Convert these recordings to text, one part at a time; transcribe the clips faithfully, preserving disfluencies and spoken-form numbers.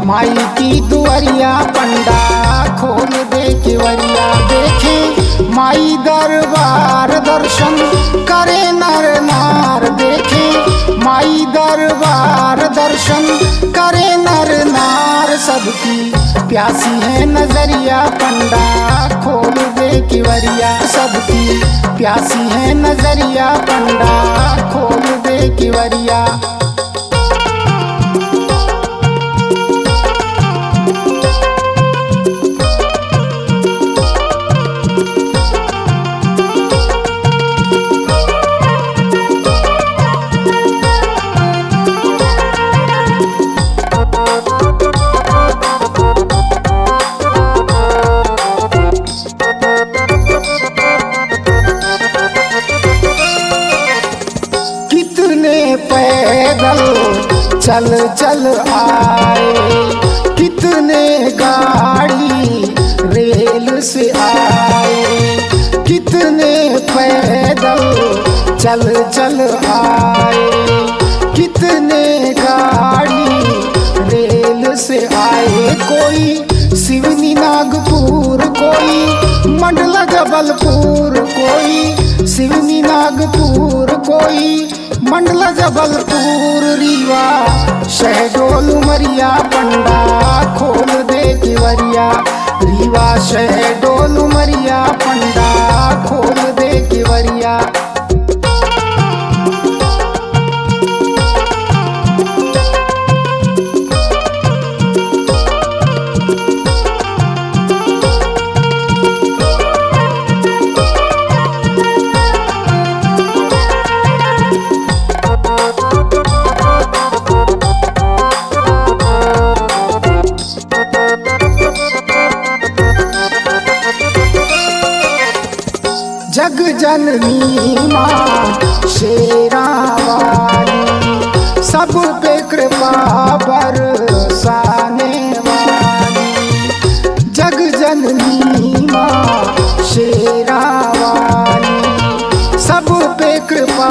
माई की दुआरिया पंडा खोल दे किवरिया। देखे माई दरबार दर्शन करे नर नार। देखे माई दरबार दर्शन करे नर नार। सबकी प्यासी है नजरिया पंडा खोल दे किवरिया। सबकी प्यासी है नजरिया पंडा खोल दे किवरिया। कितने पैदल चल चल आए, कितने गाड़ी रेल से आए, कितने पैदल चल चल आए, कितने गाड़ी रेल से आए। कोई सिवनी नागपुर, कोई मंडला जबलपुर, कोई सिवनी नागपुर, कोई मंडला जबलपुर। रीवा शहडोल उमरिया पंडा खोल दे किवरिया। रीवा शहडोल उमरिया पंडा खोल दे किवरिया। जग जननी माँ शेरा वाली, सब पे कृपा बरसाने वाली। जग जननी माँ शेरा वाली, सब पे कृपा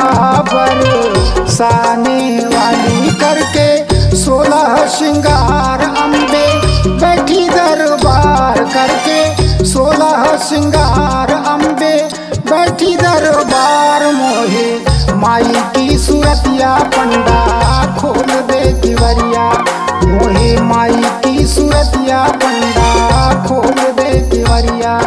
बरसाने वाली। करके सोलह श्रृंगार अम्बे बैठी दरबार। करके सोलह श्रृंगार अम्बे बैठी दरबार। मोहे माई की सूरतिया पंडा खोल दे किवरिया। मोहे माई की सूरतिया पंडा खोल दे किवरिया।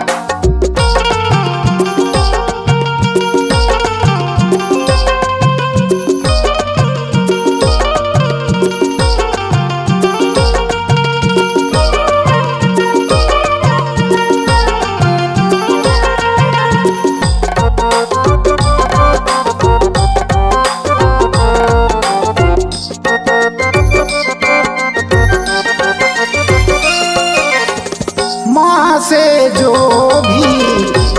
माँ से जो भी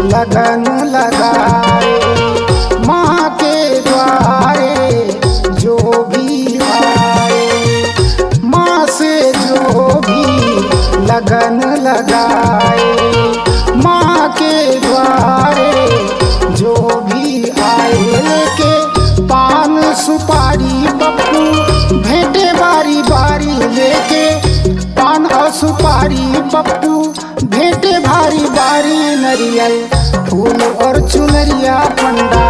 लगन लगाए, माँ के द्वारे जो भी आए, माँ से जो भी लगन लगाए, माँ के द्वारे जो भी आए। लेके पान सुपारी पप्पू भेंटे बारी बारी। लेके पान और सुपारी पप्पू भेंटे भारी बारी। नरियल फूल और चुनरिया पंडा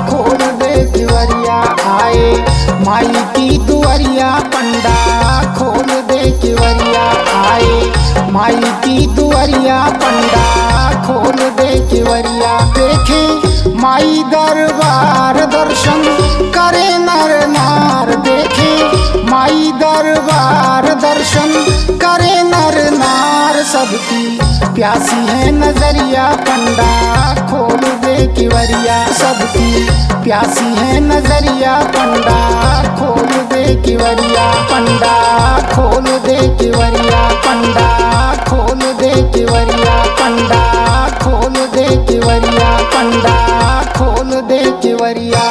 खोल दे किवरिया। आए माई की दुआरिया पंडा खोल दे किवरिया। आए माई की दुआरिया पंडा खोल दे किवरिया। देखे माई दरबार दर्शन करे नर नार। देखे माई दरबार दर्शन करे नर नार। सबकी प्यासी है नजरिया पंडा खोल दे किवरिया। सबकी प्यासी है नजरिया पंडा खोल दे किवरिया। पंडा खोल दे किवरिया। पंडा खोल दे किवरिया। पंडा खोल दे किवरिया। पंडा खोल दे किवरिया।